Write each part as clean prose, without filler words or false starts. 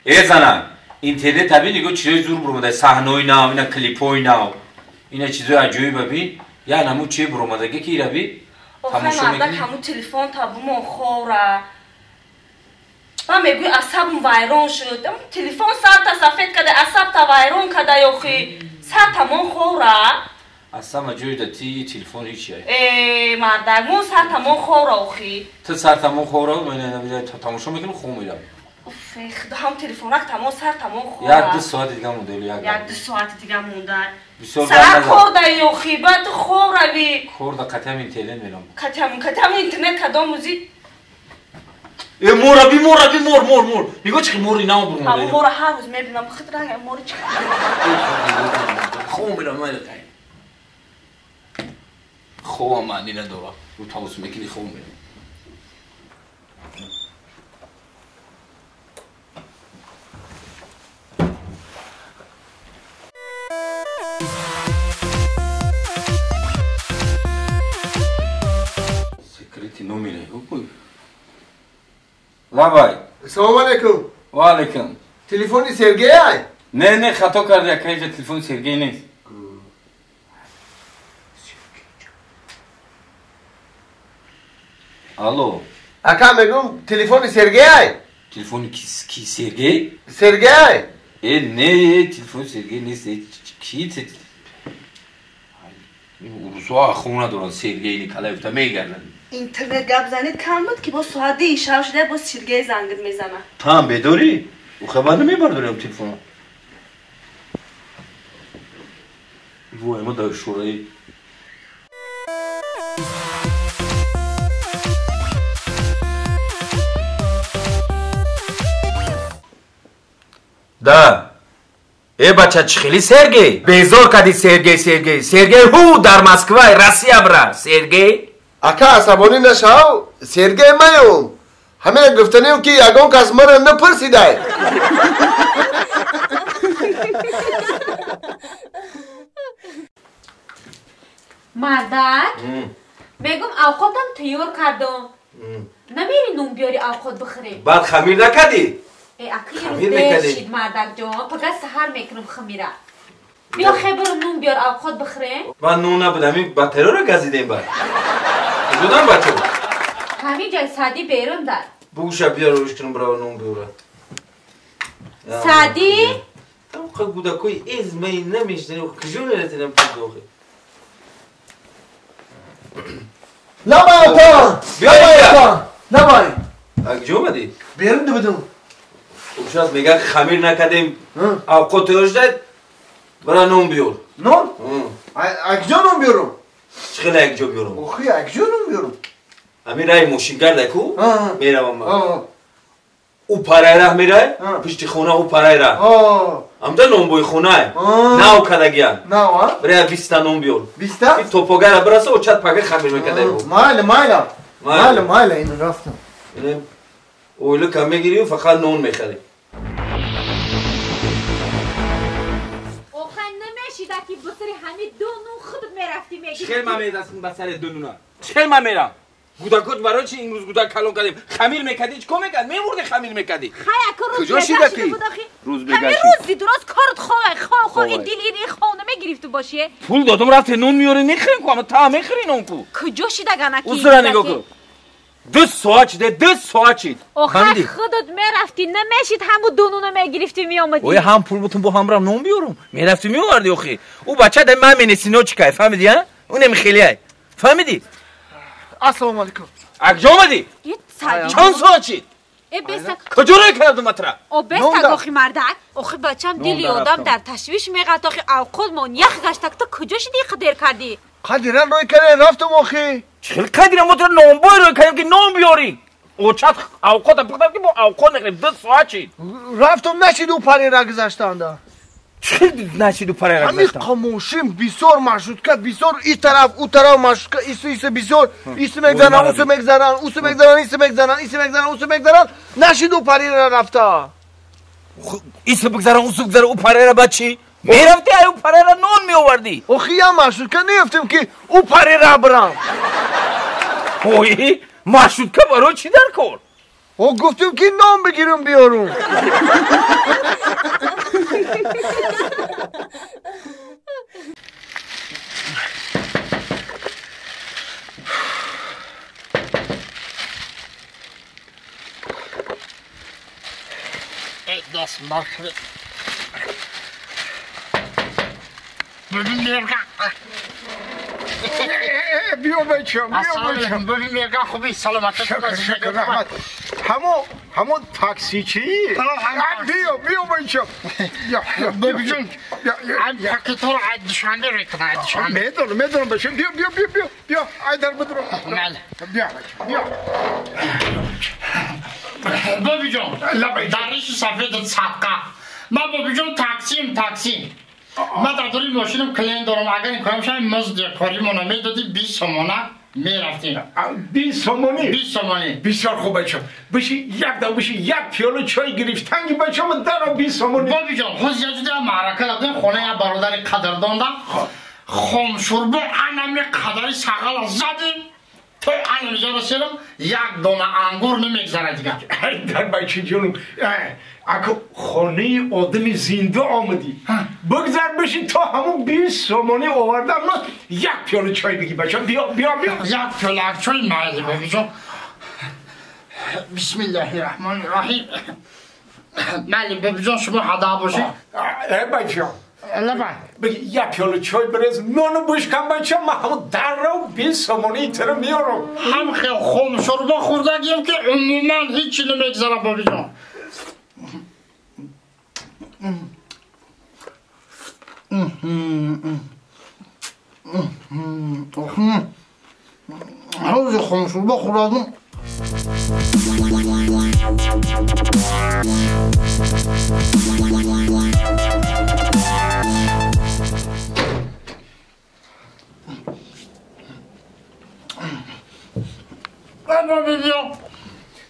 Э занак, интернет аби нигоҳ чизои зур буромада, саҳнаҳои нав, ина клипҳои нав, ина чизои аҷоиб аби, я наму чи буромадаги ки ираби тамошо мекунӣ? Ҳамун телефон та бумон хора. Ман мегӯй асабм вайрон шуд. Телефон сарта сафед када, асабта вайрон када ёхи. Сартамон хора. Асама ҷойда ти телефон ҳеч яй. Э, мардак, мон сартамон хора охи. Ту сартамон хора, ман тамошо мекунам, хоб мерам. Уф, худо ҳам телефонак тамон сартамон хора. Як ду соати дига монда, як ду соати дига монда. Сар кор да ёхи, баъд ту хоб рави. Кор да қатиам интернет мерам. Қатиам интернет кадом музи? Э, мора би, мора би, мор, мор, мор. Нигоҳ чи мори нав бурмонда. Ҳамон мора ҳар рӯз мебинам, худ ранг мори чи. Хоб мерам, майла кай. Хобам маъни надорад. Рӯ тавассут мекунӣ хоб мерам. Секрети номере. Лабай. Салом алейкум. Ва алейкум. Телефони Сергей ай? Не, не, хато карди, ака инҷа телефони Сергей нест. Алло. Ака мегум телефони Сергей ай? Телефони ки Сергей? Сергей ай? Э, не, телефони Сергей нест. Ки урусҳо хона доранд Сергей Николаев та мегарданд. Интернет гап занид кам буд ки бо соати шаб шуда бо Сергей зангид мезана. Ту ҳам бедорӣ? Ӯ хабар намебардорем телефона. Вой, ма дар шӯраи. Да. Э бача чӣ хели Сергей? Безор кади Сергей, Сергей. Сергей ҳу дар Москва, Россия бра. Сергей? Ака асабонӣ нашав, Сергей маём. Ҳамина гуфтанем ки ягон кас маро напурсидай. Мардак, мегум авқотам тайёр кардам. Намери нун биёри авқот бихӯрем. Баъд хамир накардӣ? Э, аки рӯз дер шид мардакҷон, фақат саҳар мекунам хамира. Биё хебару нун биёр авқот бихӯрем. Ман нун набуд, ҳамин батареяро газидем баъд. Куҷодан бачо? Ҳамин ҷой Саъдӣ берун дар. Бугӯша биёр рӯш кунам брава нун биёра. Саъдӣ? Тамқа гудакои эзмаи намешнани, куҷо мерасидам пудохи? Лабай ата! Биё ата! Лабай! А куҷо омадӣ? Берун будам. Ушас мегӯяд хамир накардем, авқот тайёр шудад, бара нон биёр. Нон? А куҷо нон биёрам? Чӣ хеле як ҷо биёрам? Охи, а куҷо нон биёрам? Ҳамин раи мошингарда ку меравам ман. Ӯ параи раҳ мерай, пишти хона ӯ параи раҳ. Ҳамда нонбои хонае. Нав кардагиян. Нав, а? Бира биста нон биёр. Биста? То погара бираса, очат пага хамир мекардай бо. Майла, майла. Майла, майла, ин рафтам. Ойлика мегирию фақат нон мехарӣ. Охай намешида ки бисари ҳамин ду нун худат мерафтӣ мегирифтӣ. Чӣ хел ман мерасм ба сари ду нуна? Чӣ хел ман мерам? Гудакот барои чи имрӯз гудак калон кардем? Хамир мекардӣ, чӣ кор мекард? Мемурдӣ хамир мекардӣ. Хай ака рӯз куҷо шида ки? Рӯз бегашт. Ҳамин рӯзи дурост корт ховай, хов хов ин дил ин хов намегирифту бошӣ. Пул додум рафте нон меёрӣ нехӯрем ку, ама та мехӯрӣ нон ку. Куҷо шида ганаки? Усра нигоҳ кун. Ду соат шида, ду соат шид. Охай худат мерафтӣ, намешид ҳаму ду нуна мегирифтӣ меомадӣ. Оя ҳам пул бутун бо ҳамрам нон биёрум. Мерафтӣ меовардӣ охи. Ӯ бача дай ман менесино чӣ кай, фаҳмидӣ, а? Ӯ намехелиай. Фаҳмидӣ? Ассалому алайкум. А куҷо омадӣ? Чанд соат шид? Куҷо рой кардум матра? О бестак охи мардак. Охи бачам дили одам дар ташвиш меғалт, охи авқот мон ях гаштак, ту куҷо шидӣ қадер кардӣ? Қадиран рой кардем, рафтум охи. Чӣ хел қадиран? Мо туро нонбой рой кардем ки нон биёрӣ. Очат авқота пухтам ки мо авқот мехӯрем. Ду соат шид. Рафтум нашид ӯ парера гузаштанда. Чӣ хел нашид ӯ парера гузаштан? Ҳамин мошин бисёр маршрутка, бисёр и тараф, ӯ тараф маршрутка, ису ису бисёр, ису мегзананд, усу мегзананд, усу мегзананд, ису мегзананд, ису мегзананд, усу мегзананд, нашид ӯ парера рафта. Ису бигзаранд, усу бигзаранд, ӯ парера ба чӣ? Мерафтӣ ай ӯ парера нон меовардӣ. Охи я маршрутка неёфтем ки ӯ парера бирам. Ой, маршрутка барои чӣ дар кор? О гуфтум ки нон бигирам биёрум. دست مارک ببین میرگا بیا بچم بیا بچم ببین میرگا خوبی سلامت شکر رحمت همون تاکسی چی؟ بیا بیا بچم ببین جون پاکت رو از دوشنبه میکنم از دوشنبه میدونم بچم بیا بیا بیا بیا بیا ای در بدرو بیا بچم بیا بابی جان درش سفید صدقه من بابی جان تاکسیم من در دوری ماشینم کلین دارم اگر این کارم شاید مزد کاریمونو میدادی 20 سومانه میرفتیم 20 سومانی 20 سومانی بسیار خوب بچم بشی یک دم بشی یک پیاله چای گرفتنگی بچم در 20 سومانی بابی جان خود یه جوری معرکه دادیم خونه یه برادر قدردان ده خام شوربه انمی قدری سقل زدیم تو انم رسیدم یک دونه انگور نمیگذره دیگه در بچه جونم اگه خانه آدم زنده آمدی بگذر بشی تا همون 20 سومانی آوردم نه یک پیاله چای بگی بچه بیا بیا بیا یک پیاله چای مایلی بابی جون بسم الله الرحمن الرحیم مالی بابی جون شما حدا باشی بچه بگی یک پیاله چای برز نانو بشکن بچه من همون در رو 20 سومانی تر میارم هم خیلی خم شوربا خوردگیم که عموما هیچی نمیگذره بابی جان حوز خم شوربا خوردم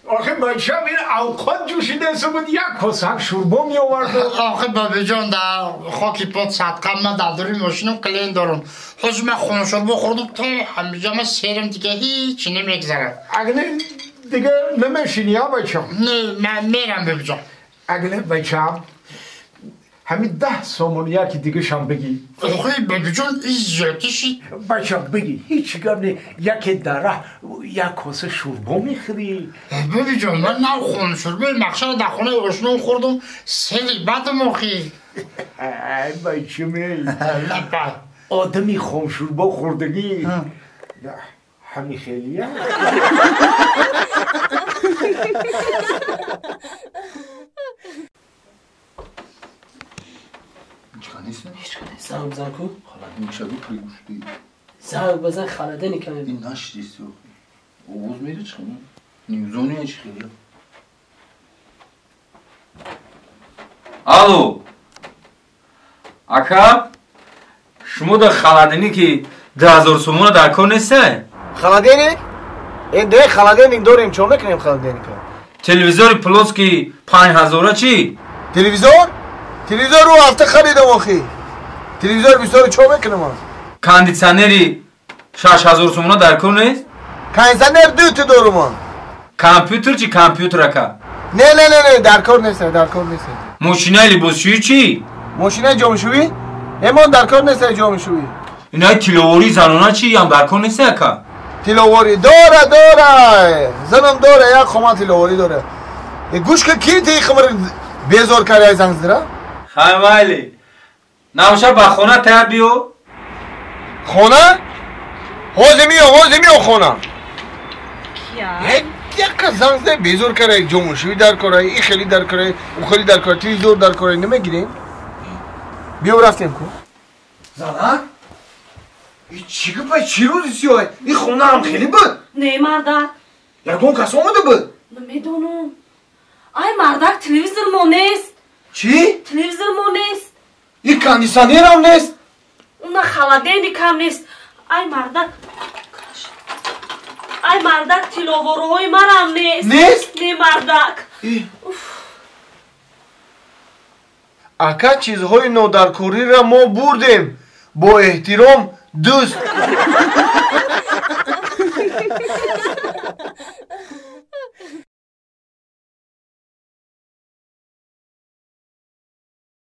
آخه بچم این اوقات جوشیده بود یک کاسه شوربا می آورد. آخه بابی جان در خاکی پات صدقه من در دوری ماشینم کلین دارم حوز من خون شوربا خوردم تا همیشه من سیرم دیگه هیچ نمیگذره. اگه دیگه نمیشینی ها بچم؟ نه من میرم بابی جان. اگه بچم همین 10 سومانی یکی دیگه شم بگی. آخه بابی جان این زیادی شد. بچم بگی هیچ گم نه یکی دره یک کاسه شوربا میخوری. بابی جان من نه خون شوربا مقصد در خونه آشنا خوردم سری بدم آخی. ای بچم آدمی خون شوربا خوردگی همین خیلیه. زنگ بزن کو؟ خالدین شبیه پری گوشتی زنگ بزن خالدینی کمی این نشدیستی آواز میره چه خیلی؟ نیوزونی چه خیلی؟ الو اکا شما در خالدینی که 10000 سومونه در کار نیسته؟ خالدینی؟ این ده خالدینی داریم چون میکنیم خالدینی که تلویزیون پلاس که 5000 چی؟ تلویزیون؟ تلویزیون رو هفته خریدم آخی تلویزیون بسیار چه میکنم من کندیسانری 6000 سومونه در کار نیست؟ کندیسانر دو تا دارم من کامپیوتر چی کامپیوتر اکا؟ نه نه نه نه در کار نیست در کار نیست ماشینای لباسشویی چی؟ ماشینای جامشویی؟ ایمان در کار نیست جامشویی اینای تیلووری زنونا چی هم در کار نیست اکا؟ تیلووری داره داره زنم داره یک خما تیلووری داره گوش که کی تی خمر بیزار کاری زنگ زدره؟ خیلی نموشه با خونه تا بیو خونه؟ حوزی میو خونه کیا؟ یک زنگ زده بیزور کرده جمعشوی در کرده ای خیلی در کرده او خیلی در کرده تلویزیون در کرده نمیگیریم بیو رفتیم کو زنک؟ ای چی گفت چی روزی سیاه این خونه هم خیلی بود نه مردک یکون کس آمده بود نمیدونم ای مردک تلویزیون ما نیست چی؟ تلویزیون ما نیست این کندیسانیر هم نیست اون خالدینی هم نیست ای مردک ای مردک تیلووروهای من هم نیست نیست؟ نه مردک اکا چیزهای نادرکاری را ما بردیم با احترام دوست.